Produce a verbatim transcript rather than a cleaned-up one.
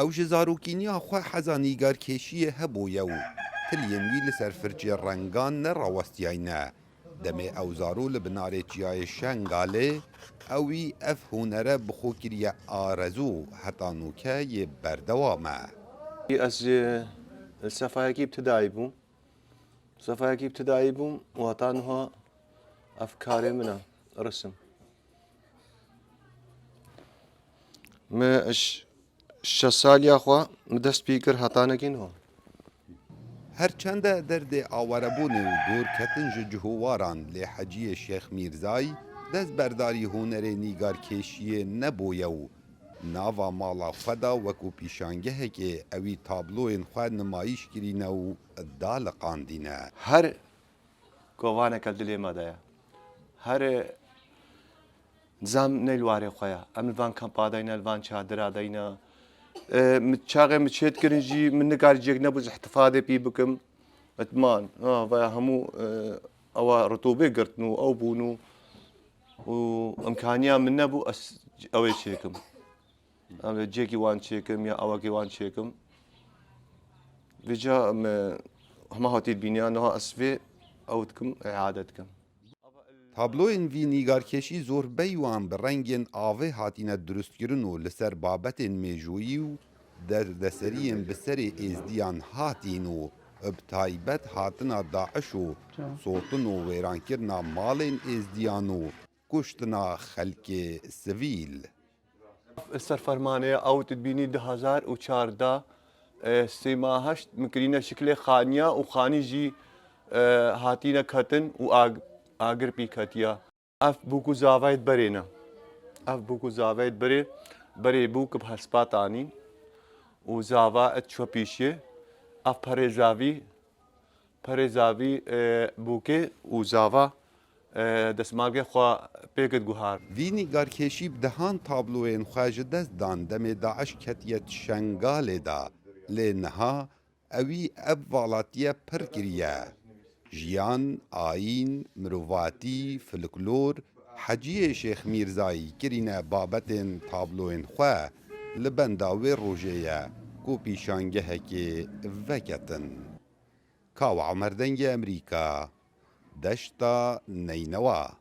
Ew ji zarokîniya xwe heza nîgarkêşiyê hebûye û tiliyên wî li ser firçê rengan nerawestiyayne. Demê ew zaro li binarê çiyayê Şengalê, ewî ev hunere bi xwe kiriye arezo, heta nûke yê berdewam e. Ez, e, li sefayekî ibtidayî bûm. Sefayekî ibtidayî bûm û heta niha ev karê min e, risim. Me ş-, şeş saliya xwe min dest pê kir hetanekî niha. Her çende derdê awerebûnê û dorketin ji cihowaran, lê Heciyê Şêx Mîrzayî destberdarî hunerê nîgarkêşiyê nebûye û nava mala xwe de wekû pîşangehekê ewî tabloyên xwe nimayîş kirîne û daliqandîne. Her kovaneke dilê me de ye. Her, e, nizam ne li warê xwe ye. Em li van kampa de yine, li van çadira de yine. E, min çaxê min çêdikirin jî min nikar cihek nebû ez îhtifadê pî bikim. Etman, ha, veya hemû, e, ewa rutûbê girtin û ew bûn û, û imkaniya min nebû ez ew ê çêkim. Em ê cihekî wan çêkim ya awakî wan çêkim. Vêca em, e, hema hatî dibîniya, niha ez vê ew dikim, îade dikim. Tabloyên vî nîgarkêşî zorbeyî wan bi rengên avê hatine dirustkirin û li ser babetên mêjûyî û derdeseriyên bi serê êzdiyan hatîn û bi taybet hatina DAIŞ û sotin û wêrankirina malên êzdiyan û kuştina xelkê sivîl. Ser fermanê ew tu dibînî du hezar û çardeh, e, sê ma heşt min kirîne şikilê xaniya û xanî jî, e, hatîne ketin û ag-, agir pî ketiya. Ev bûk û zavayê berê ne. Ev bûk û zavayê berê, berê bûk bi hespat anîn û zava et çwe pîşê. Ev perê zavî, perê zavî, e, bûkê û zava, e, destmalgê xwe pêk diguhar. Vî nîgarkêşî bi dehan tabloyên xwe ji dest dan demê DAIŞ ketiye Şengalê de, lê niha ewî ev valatiye pir kiriye. Jiyan, ayîn, mirovatî, folklor, Heciyê Şêx Mîrzayî kirîne babetên tabloyên xwe, li benda wê rojê ye ku pîşangehekê veketin. Kawa Omer, Dengê Emerîka, Deşta Neynewa.